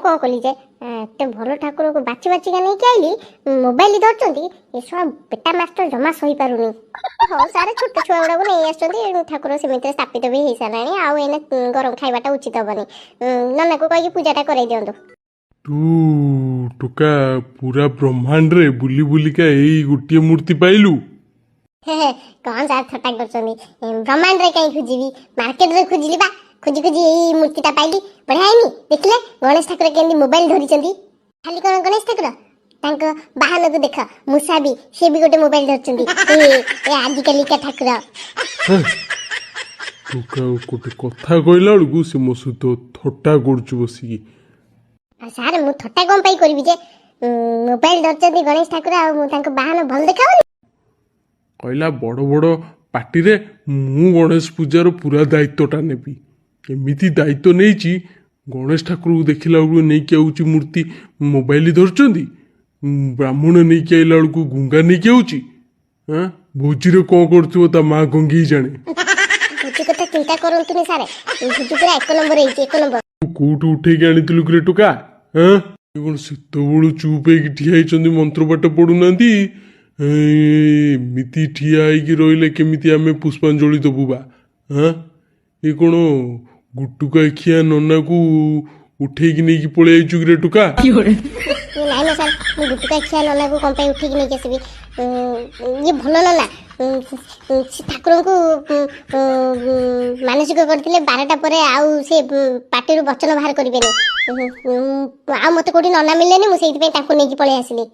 କ'ଣ କଲି ଯେ ଏତେ ଭଲ ଠାକୁରକୁ ବାଛି ବାଛିକା ନେଇକି ଆଇଲି, ମୋବାଇଲ ଧରୁଛନ୍ତି। ଏ ଶଳା ବେଟା ମାଷ୍ଟର ଜମା ସହିପାରୁନି। ହଉ ସାର୍, ଛୋଟ ଛୁଆ ଗୁଡ଼ାକୁ ନେଇ ଆସୁଛନ୍ତି। ଠାକୁର ସେମିତିରେ ସ୍ଥାପିତ ବି ହେଇସାରିଲାଣି, ଆଉ ଏଇନେ ଗରମ ଖାଇବାଟା ଉଚିତ ହବନି। ନନାକୁ କହିକି ପୂଜାଟା କରେଇ ଦିଅନ୍ତୁ। ତୁ ଟୋକା, ପୁରା ବ୍ରହ୍ମାଣ୍ଡରେ ବୁଲି ବୁଲିକା ଏଇ ଗୋଟିଏ ମୂର୍ତ୍ତି ପାଇଲୁ? ହେ ହେ, କଣ ସାର୍ ଥଟ୍ଟା କରୁଛନ୍ତି? ବ୍ରହ୍ମାଣ୍ଡରେ କାହିଁ ଖୋଜିବି? ମାର୍କେଟରେ ଖୋଜିଲି ବା, ଖୋଜି ଖୋଜି ଏଇ ମୂର୍ତ୍ତିଟା ପାଇଲି। ବଢିଆ ହେଇନି? ଦେଖିଲେ ଗଣେଶ ଠାକୁର କେମିତି ମୋବାଇଲ ଧରିଛନ୍ତି? ଖାଲି କଣ ଗଣେଶ ଠାକୁର, ତାଙ୍କ ବାହାନକୁ ଦେଖ, ମୂଷା ବି, ସିଏ ବି ଗୋଟେ ମୋବାଇଲ ଧରିଛନ୍ତି। ଏ ଆଜିକାଲିକା ଠାକୁର। ହେ, ଟୋକା, ଗୋଟେ କଥା କହିଲା ବେଳକୁ ସେ ମୋ ସହିତ ଥଟ୍ଟା କରୁଛୁ ବସିକି। ଆଉ ସାର୍, ମୁଁ ଥଟ୍ଟା କଣ ପାଇଁ କରିବି ଯେ? ମୋବାଇଲ ଧରିଛନ୍ତି ଗଣେଶ ଠାକୁର, ଆଉ ମୁଁ ତାଙ୍କ ବାହାନ ଭଲ ଦେଖାଉନି? କହିଲା ବଡ଼ ବଡ଼ ପାଟିରେ, ମୁଁ ଗଣେଶ ପୂଜାର ପୁରା ଦାୟିତ୍ୱଟା ନେବି। ଏମିତି ଦାୟିତ୍ୱ ନେଇଛି, ଗଣେଶ ଠାକୁରକୁ ଦେଖିଲା ବେଳକୁ ନେଇକି ଆଉଛି ମୂର୍ତ୍ତି, ମୋବାଇଲ ଧରୁଛନ୍ତି। ବ୍ରାହ୍ମଣ ନେଇକି ଆଇଲା ବେଳକୁ ଗୁଙ୍ଗା ନେଇକି ଆଉଛି। ଆଁ, ଭୋଜିରେ କ'ଣ କରୁଥିବ ତା ମା ଗଙ୍ଗେଇ ଜାଣେ। ଭୋଜି କଥା ଚିନ୍ତା କରନ୍ତୁନି ସାର୍, ଭୋଜି ପୁରା ଏକ ନମ୍ବର ହେଇଛି, ଏକ ନମ୍ବର। ତୁ କୋଉଠୁ ଉଠେଇକି ଆଣିଥିଲୁ କିରେ ଟୋକା? ଆଁ, ଏ କ'ଣ ସେତେବେଳୁ ଚୁପ୍ ହେଇକି ଠିଆ ହେଇଛନ୍ତି, ମନ୍ତ୍ରପାଠ ପଢୁନାହାନ୍ତି? ଏମିତି ଠିଆ ହେଇକି ରହିଲେ କେମିତି ଆମେ ପୁଷ୍ପାଞ୍ଜଳି ଦବୁ ବା? ଆଁ, ଏ କ'ଣ ଗୁଟୁକା ଖିଆ ନନାକୁ ଉଠେଇକି ନେଇକି ପଳେଇ ଆଇଛୁ କିରେ ଟୋକା? ନାଇଁ ନା ସାର୍, ମୁଁ ଗୁଟୁକା ଖିଆ ନନାକୁ କ'ଣ ପାଇଁ ଉଠେଇକି ନେଇକି ଆସିବି? ଇଏ ଭଲ ନନା। ସେ ଠାକୁରଙ୍କୁ ମାନସିକ କରିଥିଲେ, 12ଟା ପରେ ଆଉ ସେ ପାଟିରୁ ବଚନ ବାହାର କରିବେନି। ଆଉ ମୋତେ କୋଉଠି ନନା ମିଳିଲେନି, ମୁଁ ସେଇଥିପାଇଁ ତାଙ୍କୁ ନେଇକି ପଳେଇ ଆସିଲି।